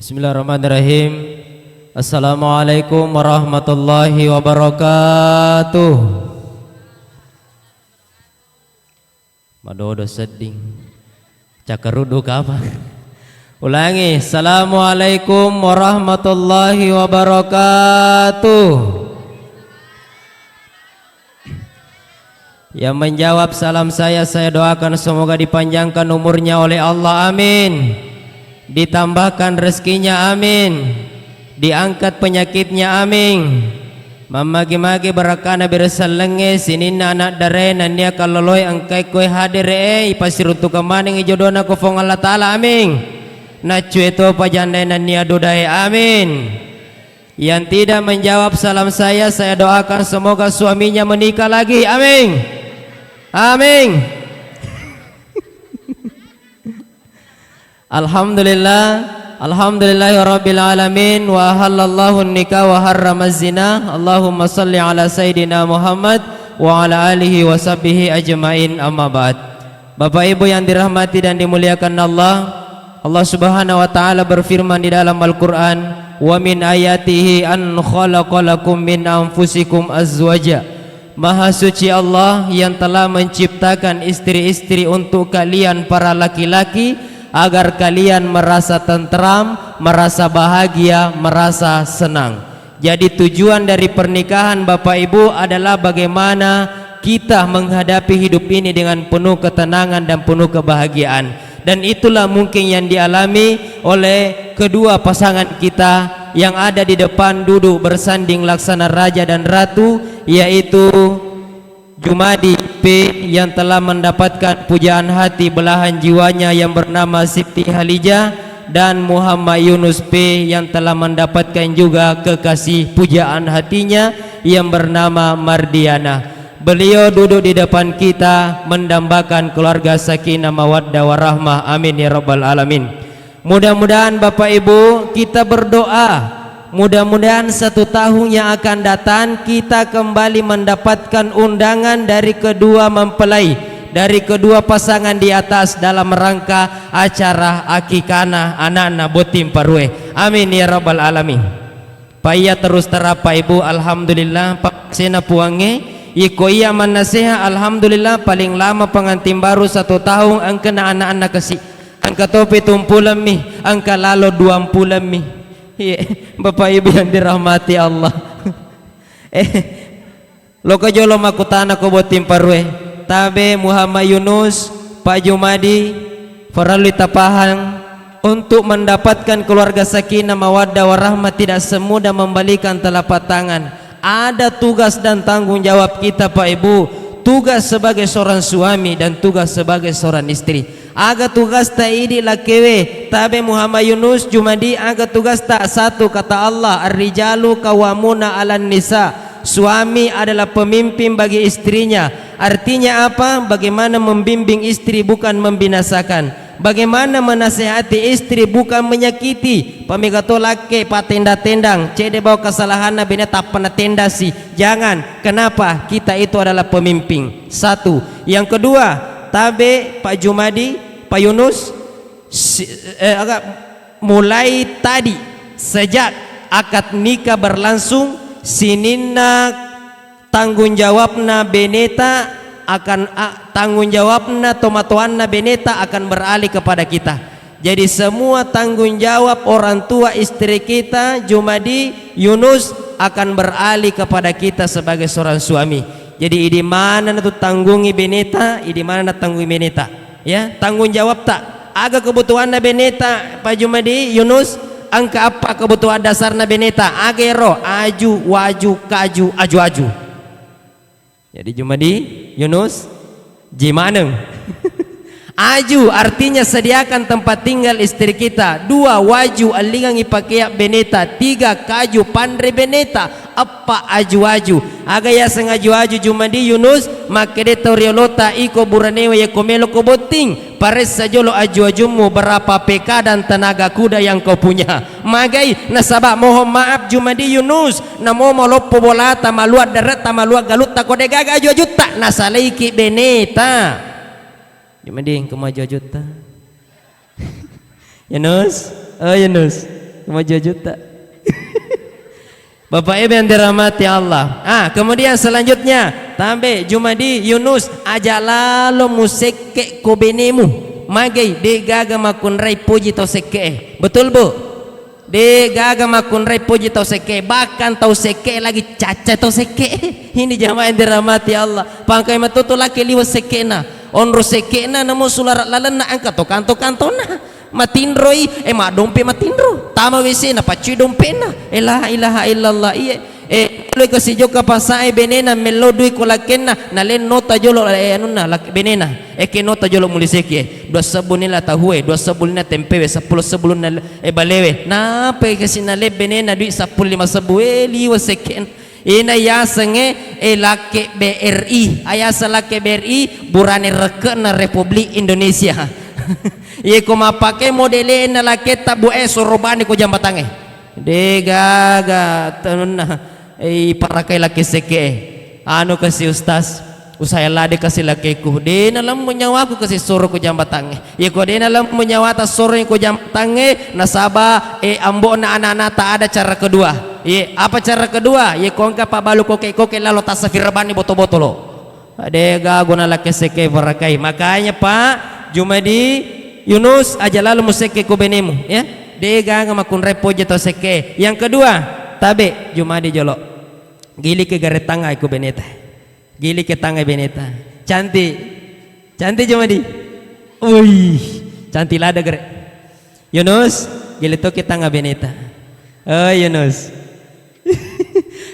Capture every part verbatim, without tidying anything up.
Bismillahirrahmanirrahim. Assalamualaikum warahmatullahi wabarakatuh. Madodo sedding. Cakkaruddu kapang. Ulangi, "Assalamualaikum warahmatullahi wabarakatuh." Yang menjawab salam saya, saya doakan semoga dipanjangkan umurnya oleh Allah, amin. Ditambahkan rezekinya, amin. Diangkat penyakitnya, amin. Mammagi-magi barakkana beresellengnge sininna anak darae nennia kalloloe engkai koe hadere e, ipasiruntukeng manengngi jodona ko Puang Allah Ta'ala, amin. Naccue topa jandae nennia dudae, amin. Yang tidak menjawab salam saya, saya doakan semoga suaminya menikah lagi. Amin. Amin. Alhamdulillah, alhamdulillahirabbil alamin, wa halallahu nikah wa harramaz zina. Allahumma salli ala sayyidina Muhammad wa ala alihi wa sahbihi ajmain, amma ba'd. Bapak Ibu yang dirahmati dan dimuliakan Allah, Allah Subhanahu wa Ta'ala berfirman di dalam Al-Quran, "Wa min ayatihi an khalaqa lakum min anfusikum azwaja." Maha suci Allah yang telah menciptakan istri-istri untuk kalian para laki-laki, agar kalian merasa tentram, merasa bahagia, merasa senang. Jadi, tujuan dari pernikahan, Bapak Ibu, adalah bagaimana kita menghadapi hidup ini dengan penuh ketenangan dan penuh kebahagiaan. Dan itulah mungkin yang dialami oleh kedua pasangan kita yang ada di depan duduk bersanding laksana raja dan ratu, yaitu Jumadi P yang telah mendapatkan pujaan hati belahan jiwanya yang bernama Siti Halijah, dan Muhammad Yunus P yang telah mendapatkan juga kekasih pujaan hatinya yang bernama Mardiana. Beliau duduk di depan kita mendambakan keluarga sakinah mawaddah warahmah. Amin ya rabbal alamin. Mudah-mudahan Bapak Ibu kita berdoa, mudah-mudahan satu tahun yang akan datang kita kembali mendapatkan undangan dari kedua mempelai, dari kedua pasangan di atas dalam rangka acara akikana anakna botting parue. Amin ya rabbal alamin. Paiya terus terapa Ibu, alhamdulillah, pakasena Puangnge. Iko iya mannaseha, alhamdulillah, paling lama pengantin baru satu tahun engkana anak-anak kesi. Engka topi tumpulemmi, engka lalo duampulemmi. Iye, Bapak Ibu yang dirahmati Allah. Eh, Loka jolo makkutana ko botting parue, tabe Muhammad Yunus, Pak Jumadi, farellu tapahang, untuk mendapatkan keluarga sakinah mawaddah warahmah tidak semudah membalikan telapak tangan. Ada tugas dan tanggung jawab kita, Pak Ibu. Tugas sebagai seorang suami dan tugas sebagai seorang istri. Aga tugasta idi lakkewe, tabe Muhammad Yunus, Jumadi, aga tugasta? Satu, kata Allah, "Ar-rijalu qawwamuna 'alan nisa." Suami adalah pemimpin bagi istrinya. Artinya apa? Bagaimana membimbing istri, bukan membinasakan. Bagaimana menasehati istri, bukan menyakiti. Pamega to lakke patenda-tendang, cede bawa kesalahanna bene tappa natendasi. Jangan. Kenapa? Kita itu adalah pemimpin. Satu. Yang kedua, tabe Pak Jumadi, Pak Yunus, si-, eh, aga-, mulai tadi, sejak akad nikah berlangsung, sininna tanggung jawabna beneta akan, a-, tanggung jawabna tomatoanna beneta akan beralih kepada kita. Jadi, semua tanggung jawab orang tua istri kita, Jumadi, Yunus, akan beralih kepada kita sebagai seorang suami. Jadi, idi manenna tu tanggungi beneta, idi manenna tanggungi beneta. Ya, tanggung jawabta. Aga kebutuhanna beneta, Pak Jumadi, Yunus, engka apa kebutuhan dasarna beneta? Aga ero? Aju, waju, kaju, aju-aju. Jadi Jumadi, Yunus, ji maneng. Aju artinya sediakan tempat tinggal istri kita. Dua, waju, ellingengi pakea beneta. Tiga, kaju, panre beneta. Eppa, aju-aju. Aga yaseng aju-aju, Jumadi, Yunus? Makkeda tau riolota, iko buranewa yako melo ko botting, paressa jolo aju-ajummu, berapa P K dan tenaga kuda yang kau punya. Magai? Nasaba, mohon maaf, Jumadi, Yunus, namo maloppo bolata, malua deretta, malua galutta, ko degaga aju-ajutta, nasalaiki beneta. Jumadi, engka maju-ajutta. Yunus, oh Yunus. Mau dua juta. Bapak Ibu yang dirahmati Allah. Ah, kemudian selanjutnya, tambe Jumadi, Yunus, aja lalo musekke ko benemu. Magai, de gaga makkunrai poji tau sekke. Betul, Bu? De gaga makkunrai poji tau sekke, bahkan tau sekke lagi caca tau sekke. Ini jamaah yang dirahmati Allah. Pangkai matoto laki liwa sekkena. Onro sekkena namo sulara lalenna angka to kanto-kantona. Matinroi, eh, maddompe matinro. Tama W C na paccui dompena. Eh, la ilaha illallah. Iye. Eh, lo kasi jokka pasae benena mello dui ko lakkenna. Nalen nota jolo, eh, anunna, lak-, benena. Ekke nota jolo muliseki, eh. Dua sebbu nila tahue, dua sebbu nila tempewe, seppulo sebbu nila, eh, balewe. Napa kasi nalebbenena dui seppulo lima sebbu, eh, liwa sekken. Ina yasengnge, eh, lakke B R I. Ayaseng lakke B R I, burane rekke'na Republik Indonesia. Iye ko mappake modelena lakketta bu, eh, sorobani ko jambatangnge. De gaga tanunna, eh, iparakai lakke sekke, eh. Anu kasi ustaz, usaya lade kasi lakkeku. De nalemmu nyawaku kasi soro ko jambatangnge. Ye ko de nalemmu nyawata soroi ko jambatangnge, nasaba, eh, ambo'na anak-anak tak ada cara kedua. Ye, apa cara kedua? Ye ko engka pabbalu koke-koke lalo tasafirabani boto-botolo. De gaga na lakke sekke farakai. Makanya Pak Jumadi, Yunus, aja lalo musekke ko benemu, ya. De gaga makkunrai poji tau sekke. Yang kedua, tabe Jumadi jolo. Gili ke gare tangai ko beneta. Gili ke tangai beneta. Cantik. Cantik Jumadi. Wih, cantik lada gare. Yunus, gili toki tangai beneta. Oh, Yunus.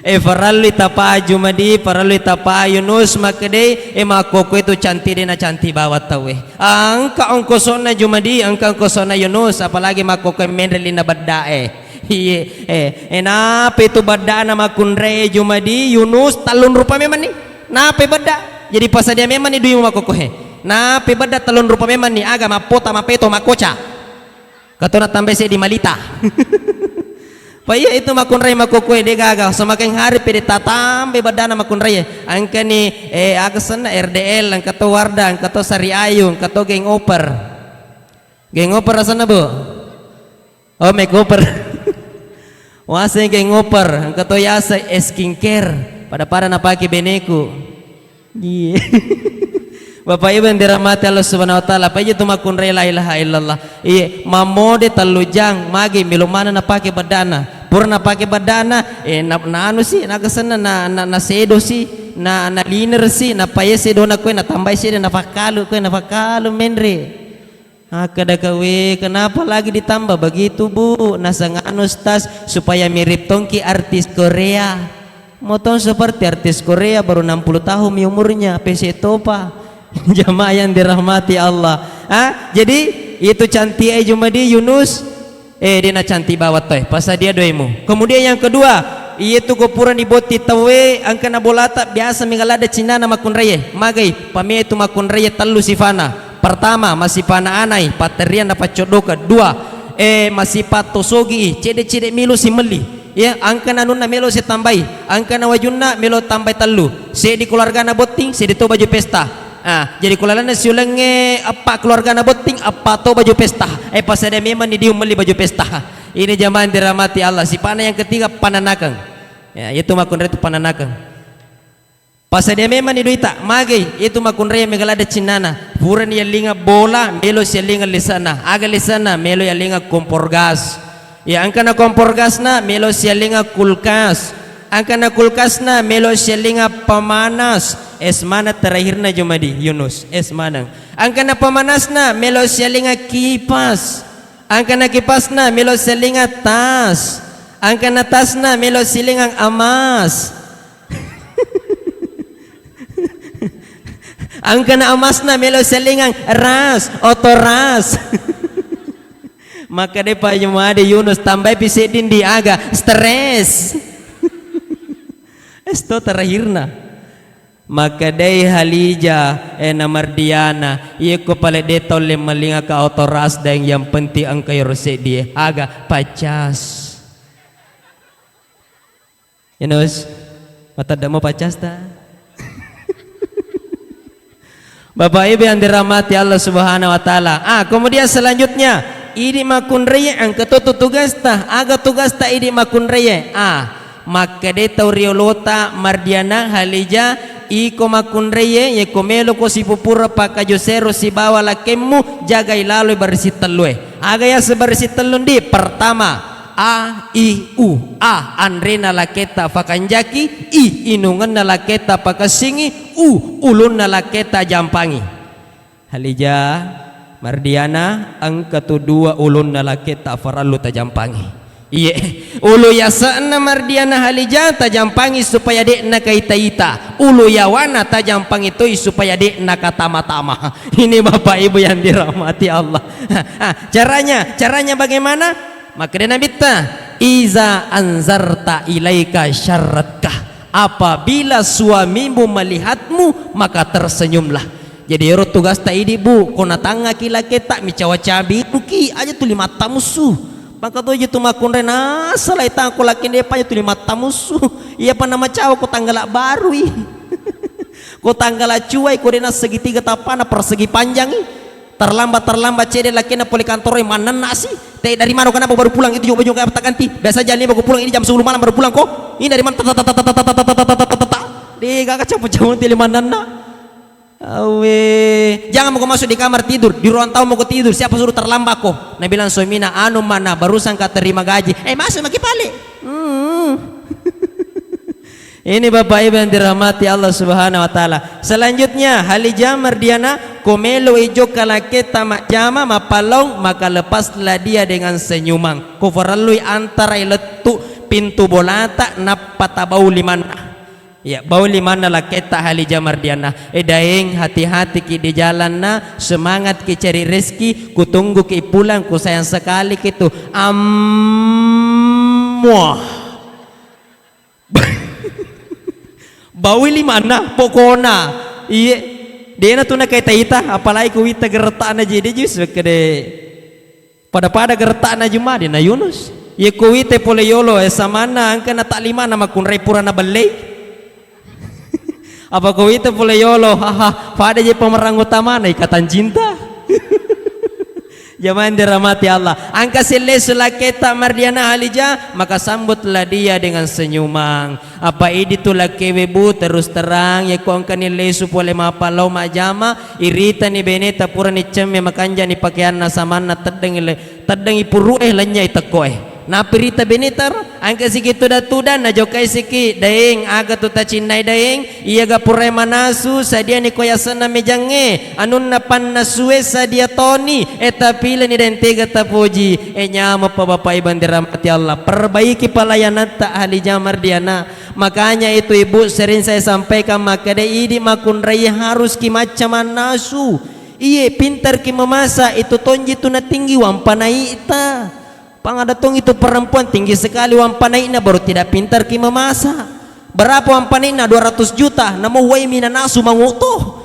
Eh, farallu itapa Jumadi, farallu itapa Yunus, makkedai, eh, makkokkoe tu cantik de na cantik bawang tauwe. Engka ongkosona Jumadi, engka ongkosona Yunus, apalagi makkokkoe menre lina beddae. Iye, eh, eh, nape tu beddana makkunrai Jumadi, Yunus, tellung rupa memanni. Nape bedda? Jadi pasadia memanni dui makkokkoe. Nape bedda tellung rupa memanni, aga mappota, mapeto, makkoca. Katona tambai seddi malita. Pa iya itu makkunrai makkokkoe de gaga, semakin hari pede tatambai beddana makkunrai. Engkani, eh, aga senna R D L, engka to Wardah, engka to Sari Ayu, engka to Geng Oper. Geng Oper asenna, Bu? Oh, makeover. Waseng Geng Oper, engka to yaseng skincare. Pada-pada napake beneku. Iye. Bapak Ibu yang dirahmati Allah Subhanahu wa Ta'ala, apa aja tu makkunrai la ilaha illallah. Iye, mammode tellu jang, magi melo mana napake beddana. Pura napake beddana, eh, na, na anu si, nagasenna, na, na, na sedo si, na, na liner si, na paye sedona koe, na tambai sede, na fakkalu koe, na fakkalu menre. Akkeda ka, "Weh, kenapa lagi ditambah begitu, Bu?" Naseng anu, Ustaz, supaya mirip tongki artis Korea. Mau tong seperti artis Korea, baru enam puluh tahun mi umurnya, pese topa. Jamaah yang dirahmati Allah. Ah, jadi itu cantik eh Jumadi Yunus. Eh, de na cantik bawang toe. Pasadia doimu. Kemudian yang kedua, iye tu ko pura ni botti tauwe, engka na bolata biasa mega ladde cinnana makkunraie. Magai, pamia tu makkunraie tellu sifana. Pertama, masipa ana-anai, patterianna paccoddokeng. Dua, eh, masipa to sogi i, cedde-cedde melo si melli. Ya, engka na anunna melo si tambai, engka na wajunna melo tambai tellu. Seddi keluargana botting, seddi to baju pesta. Ah, jadi ko lalenna siulengnge eppa keluargana botting, eppa to baju pesta. Eh, pasadia memang ni diu melli baju pesta. Ini jamaah yang dirahmati Allah. Sipana yang ketiga, pananakeng. Ya, itu makkunrai tu pananakeng. Pasadia memang ni duita, magai, itu makkunrai mega ladde cinnana. Purani yallinga bola, melo siallinga lise'na. Aga lise'na, melo yallinga kompor gas. Ya, engkana kompor gasna, melo siallinga kulkas. Engkana kulkasna, melo siallinga pemanas. Es mana terakhirna Jumadi, Yunus. Es maneng. Engkana pemanasna, melo siallinga kipas. Engkana kipasna, melo siallinga tas. Engkana tasna, melo siallinga emas. Engkana emasna melo sellingang ras, oto ras. Maka de pa Jumadi Yunus tambai pi sedding di aga stres. Esto terakhirna. Maka dei Halija, eh, na Mardiana, iye ko pale de tau le malinga ka oto ras daeng, yang penting engka yoro seddi, eh, aga pacas. Yunus, matedde mo pacasta. Bapak Ibu yang dirahmati Allah Subhanahu wa Ta'ala. Ah, kemudian selanjutnya, Idi makkunraie engka to tu tugasta. Aga tugasta idi makkunraie? A, makkeda tau riolota Mardiana, Halija, iko makkunraie, yeko meloko sipupura pakkajo sero sibawa lakkemmu, jagai laloi barisi tellue. Aga yaseng barisi tellu ndi? Pertama, a, i, u. A, anrena lakketa fakanjaki. I, inungenna lakketa pakessingi. U, ulunna lakketa jampangi. Halija, Mardiana, engka tu dua ulunna lakketa farellu tajampangi. Iye, ulu yase'na Mardiana, Halija, tajampangi supaya de'na kaita-ita. Ulu yawana tajampangi toi supaya de'na katama-tama. Ini Bapak Ibu yang dirahmati Allah. Ah, caranya, caranya bagaimana? Makkeda Nabitta, "Iza anzarta ilaika syarratka." Apabila suamimu melihatmu, maka tersenyumlah. Jadi, ero tugasta idi, Bu, ko natangngaki lakketa, micawa-cawa biruki, aja tuli mattamussu. Maka toji tu makkunrai nasalai tangko lakkende, aja tuli mattamussu. Iyapa namacawa ko tanggala barui. Ko tanggala cuai, ko de' nassegitiga tappana, persegi panjangi. Terlambat, terlambat cede lakkena pole kantoroi, mannennasi. Te, dari mana, kenapa baru pulang? Itu juga baju kayak taganti. Biasa jam lima ko pulang, ini jam sepuluh malam baru pulang ko. Ini dari mana? Tata, tata, tata, tata, tata, tata, tata. Di kaka capu-capu tili mannenna. Awe, jangan mau masuk di kamar tidur, di ruang tamu mau tidur. Siapa suruh terlambat ko? Nabilang suamina, anu mana, barusan ka terima gaji. Eh, masuk maki pale. Hmm. Ini Bapak Ibu yang dirahmati Allah Subhanahu wa Ta'ala. Selanjutnya, Halijah Mardiana, ko melo i jokka lakketta majjama, mappalaung, maka lepaslah dia dengan senyuman. Ko farellui antarai lettu pintu bolata, nappa tabau limanna. Ya, bau limanna lakketta Halijah Mardiana. Eh, Daeng, hati-hati ki di jalanna, semangat ki cari rezeki, kutunggu ki pulang, ku sayang sekali ki tu. Ammuah. Baui limanna, pokona. Iye, de'na tu nakaita-ita, apalagi ku wita gerettana jadi jus, wekkede. Pada-pada gerettana jumadi na Yunus. Iye ku wita pole yolo, eh, samanna engka na tak limana makkunrai pura na bellei. Apa ku wita pole yolo, haha, pada je pemeran utamana, Ikatan Cinta. Jamaah yang dirahmati Allah. Engka sellesu lakketta Mardiana Halijah, maka sambutlah dia dengan senyuman. Apa idi tu lakkewe, Bu, terus terang, yekko engkani lesu pole mappalao majjama, iritani beneta purani cemme makanjani pakeanna samanna teddengi le-, teddengi purue, lennyai tekkoe. Nappi rita beneta ro, engka siki tuda-tuda, najokai siki, Daeng, aga tu tacinnai, Daeng? Iyaga purae manasu, sadiani ko yasenna mejangnge, anunna pannasue sadia toni, e, tapileni, Daeng, tega tapoji, e, nyameppa Bapak Ibu yang dirahmati Allah. Perbaiki pelayananta Halijah Mardiana. Makanya itu Ibu sering saya sampaikan, makkeda idi makkunrai harus ki macca mannasu. Iye, pintar ki memasak, itu tonji tu natinggi uang panai'ta. Pang ada tong itu perempuan tinggi sekali uang panai'na, baru tidak pintar ki memasak. Berapa uang panai'na? Dua ratus juta. Namo uwai mi nanasu mangoto.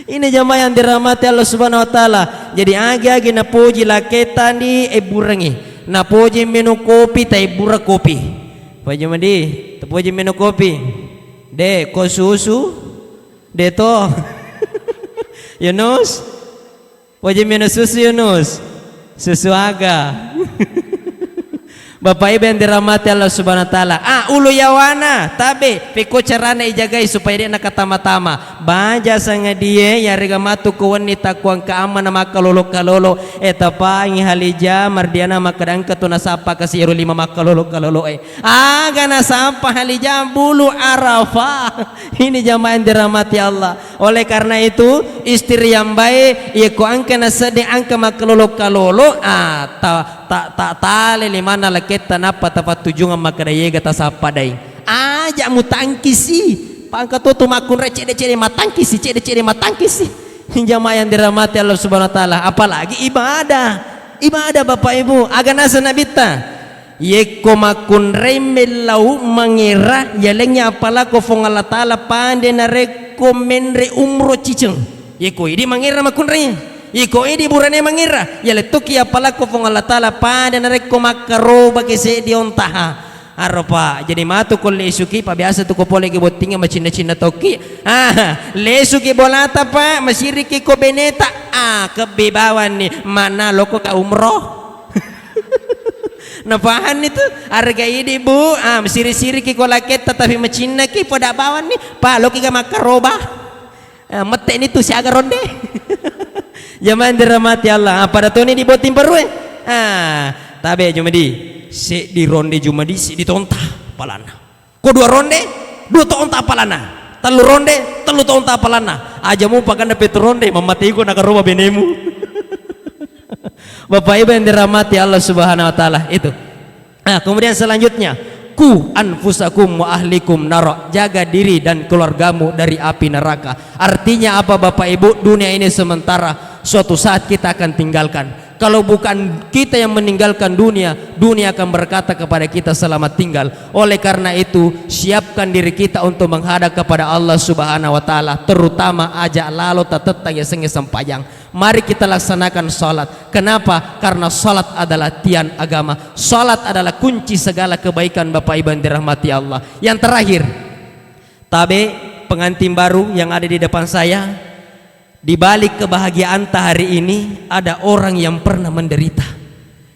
Ini jamaah yang dirahmati Allah Subhanahu wa Ta'ala. Jadi agi-agi napoji lakketta ni, ebburengi. Napoji minum kopi, ta ebbura kopi. Poji madi, tapoji minum kopi. De, ko susu? De to. Yunus? Poji minum susu, Yunus. Susu aga? Bapak Ibu yang dirahmati Allah Subhanahu wa Ta'ala. Ah, ulu yawana, tabe, pekko carana ijagai supaya de' nakatama-tama. Baja sangadie, yarega matu ko wenni takkuang keamanan makkalolo-kalolo, e, tapangi Halijah Mardiana makkeda engka tu nasappa kasi ero lima makkalolo-kalolo e. Aga nasappa Halijah? Bulu Arafah. Ini jamaah yang dirahmati Allah. Oleh karena itu, istri yang baik, yekko engka nasedding engka makkalolo-kalolo, ah, ta-, ta-, ta-, tale limanna lakketta nappa tapattujungeng makkeda yega tasappa, Daeng. Aja mutangkisi. Pangka to tu makkunrai cedde-cedde matangkisi, cedde-cedde matangkisi. Jamaah yang dirahmati Allah Subhanahu wa Ta'ala, apalagi ibadah. Ibadah, Bapak Ibu, aga naseng Nabitta? Yekko makkunrai mellau mangera, yalengngi appalako Fuang Allah Ta'ala pande narekko menre umroh ciceng. Yekko idi mangera makkunrai, yekko idi burane mangera, yalettuki appalako Fuang Allah Ta'ala pande narekko makkarobaki seddi ontaha. Aro, Pak, jadi matu ko lesuki, Pak, biasa tu ko pole ki bottingnge macinna-cinna tokki. Ah, lesuki bolata, Pak, masiriki ko beneta. Ah, kebbi bawanni, mana loko ka umroh. Napahanni tu, harga idi, Bu. Ah, masiri-siriki ko laketta, tapi macinnaki, poda bawanni, Pak, loki ga makkaroba. Ah, mette ni tu siaga ronde. Jamaah yang dirahmati Allah. Ah, pada toni di botting perue. Ah, tabe Jumadi. Seddi ronde Jumadi, seddi tonta palanna. Ko dua ronde, dua tonta palanna. Tellu ronde, tellu tonta palanna. Aja mu pakanna petu ronde, mammatiko nakaroba benemu. Bapak Ibu yang dirahmati Allah Subhanahu wa Ta'ala, itu. Nah, kemudian selanjutnya, "Ku anfusakum wa ahlikum naro." Jaga diri dan keluargamu dari api neraka. Artinya apa, Bapak Ibu? Dunia ini sementara, suatu saat kita akan tinggalkan. Kalau bukan kita yang meninggalkan dunia, dunia akan berkata kepada kita, "Selamat tinggal." Oleh karena itu, siapkan diri kita untuk menghadap kepada Allah Subhanahu wa Ta'ala, terutama aja lalo tatettang yasengnge sempajang. Mari kita laksanakan salat. Kenapa? Karena salat adalah tiang agama. Salat adalah kunci segala kebaikan, Bapak Ibu yang dirahmati Allah. Yang terakhir, tabe pengantin baru yang ada di depan saya, di balik kebahagiaanta hari ini ada orang yang pernah menderita.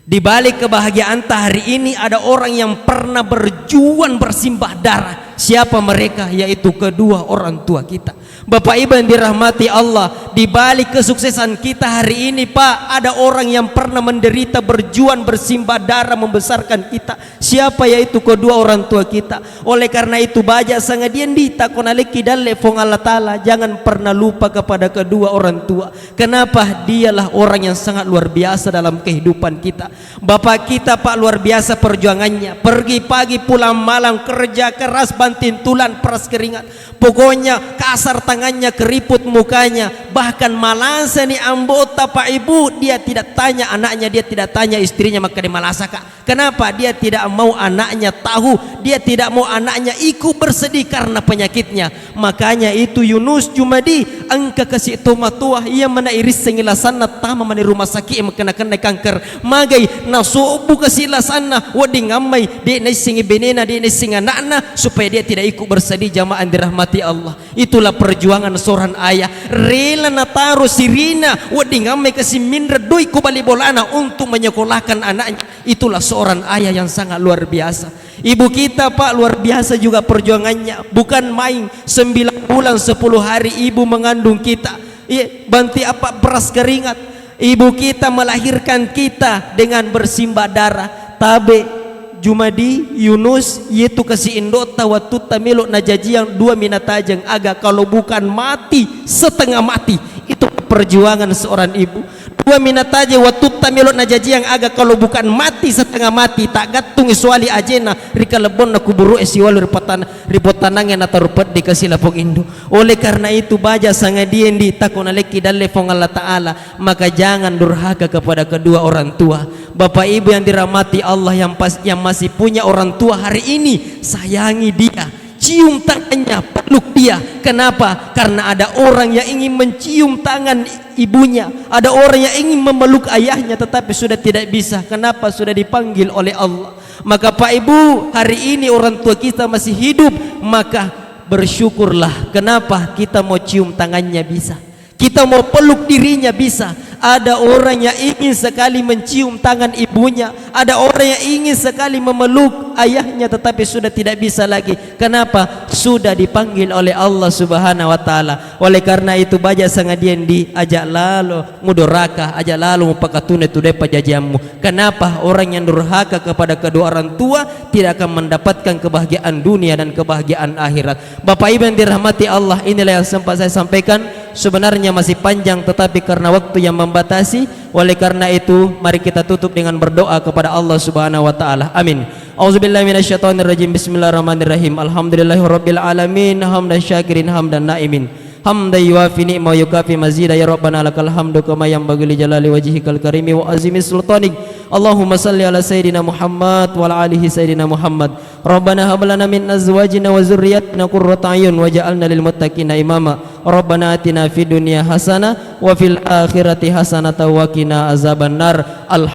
Di balik kebahagiaanta hari ini ada orang yang pernah berjuang bersimbah darah. Siapa mereka? Yaitu kedua orang tua kita. Bapak Ibu yang dirahmati Allah, di balik kesuksesan kita hari ini, Pak, ada orang yang pernah menderita, berjuang, bersimbah darah membesarkan kita. Siapa? Yaitu kedua orang tua kita. Oleh karena itu, baja sangadian di takona lekki dalle Fuang Allah Ta'ala, jangan pernah lupa kepada kedua orang tua. Kenapa? Dialah orang yang sangat luar biasa dalam kehidupan kita. Bapak kita, Pak, luar biasa perjuangannya. Pergi pagi, pulang malam, kerja keras, banting tulang, peras keringat. Pokoknya kasar tangannya, keriput mukanya. Bahkan malasani ambota, Pak Ibu, dia tidak tanya anaknya, dia tidak tanya istrinya, maka dia malasaka. Kenapa? Dia tidak mau anaknya tahu, dia tidak mau anaknya ikut bersedih karena penyakitnya. Makanya itu Yunus Jumadi, engka kasi tomatoa, iya mana irissengi lasanna tama mani rumah sakit, makana kenna kanker. Magai nasobbu kasi lasanna, wedding ammai, de naissengi benena, de naissengi anakna, supaya dia tidak ikut bersedih, jamaah yang dirahmati Allah. Itulah perjuangan seorang ayah, rela nataro sirina, wedding ammai kasi minre doi ko bali bolana untuk menyekolahkan anaknya. Itulah seorang ayah yang sangat luar biasa. Ibu kita, Pak, luar biasa juga perjuangannya. Bukan main, sembilan bulan, sepuluh hari ibu mengandung kita. Iya, banti apa, peras keringat. Ibu kita melahirkan kita dengan bersimbah darah. Tabe, Jumadi, Yunus, yetu kasi indo'ta wattutta melo najajiang dua minatajeng, aga kalau bukan mati, setengah mati. Itu perjuangan seorang ibu. Dua minatajeng wattutta melo najajiang, aga kalau bukan mati setengah mati, taggattungi suali ajena ri kalebbonna kuburu'e siwalu ri pottan-, ri pottanangnge nataro peddi kasi lapong indu. Oleh karena itu, baja sangadieng di takona lekki dalle Fuang Allah Ta'ala, maka jangan durhaka kepada kedua orang tua. Bapak Ibu yang dirahmati Allah, yang pas-, yang masih punya orang tua hari ini, sayangi dia. Cium tangannya, peluk dia. Kenapa? Karena ada orang yang ingin mencium tangan ibunya, ada orang yang ingin memeluk ayahnya, tetapi sudah tidak bisa. Kenapa? Sudah dipanggil oleh Allah. Maka, Pak Ibu, hari ini orang tua kita masih hidup, maka bersyukurlah. Kenapa? Kita mau cium tangannya bisa. Kita mau peluk dirinya bisa. Ada orang yang ingin sekali mencium tangan ibunya, ada orang yang ingin sekali memeluk ayahnya, tetapi sudah tidak bisa lagi. Kenapa? Sudah dipanggil oleh Allah Subhanahu wa Ta'ala. Oleh karena itu, baja sangadieng di, aja lalo mudoraka, aja lalo mupakatune tu de pajajiammu. Kenapa? Orang yang durhaka kepada kedua orang tua tidak akan mendapatkan kebahagiaan dunia dan kebahagiaan akhirat. Bapak Ibu yang dirahmati Allah, inilah yang sempat saya sampaikan. Sebenarnya masih panjang, tetapi karena waktu yang membatasi, oleh karena itu, mari kita tutup dengan berdoa kepada Allah Subhanahu wa Ta'ala. Amin. A'udzubillahi minasyaitonirrajim. Bismillahirrahmanirrahim. Alhamdulillahirabbil alamin, hamdan syakirin, hamdan naimin. Hamdan yuwafi ni'ma wa yukafi mazida. Ya Rabbana, lakal hamdu kama yanbaghi li jalali wajhikal karimi wa azimi sultanik. Allahumma salli ala Sayyidina Muhammad wa ala alihi Sayyidina Muhammad. Rabbana hab lana min azwajina wa dzurriyyatina qurrata a'yun waj'alna lil muttaqina imama. Rabbana atina fid dunya hasanah wa fil akhirati hasanatan wa qina azabannar. Alhamdulillah.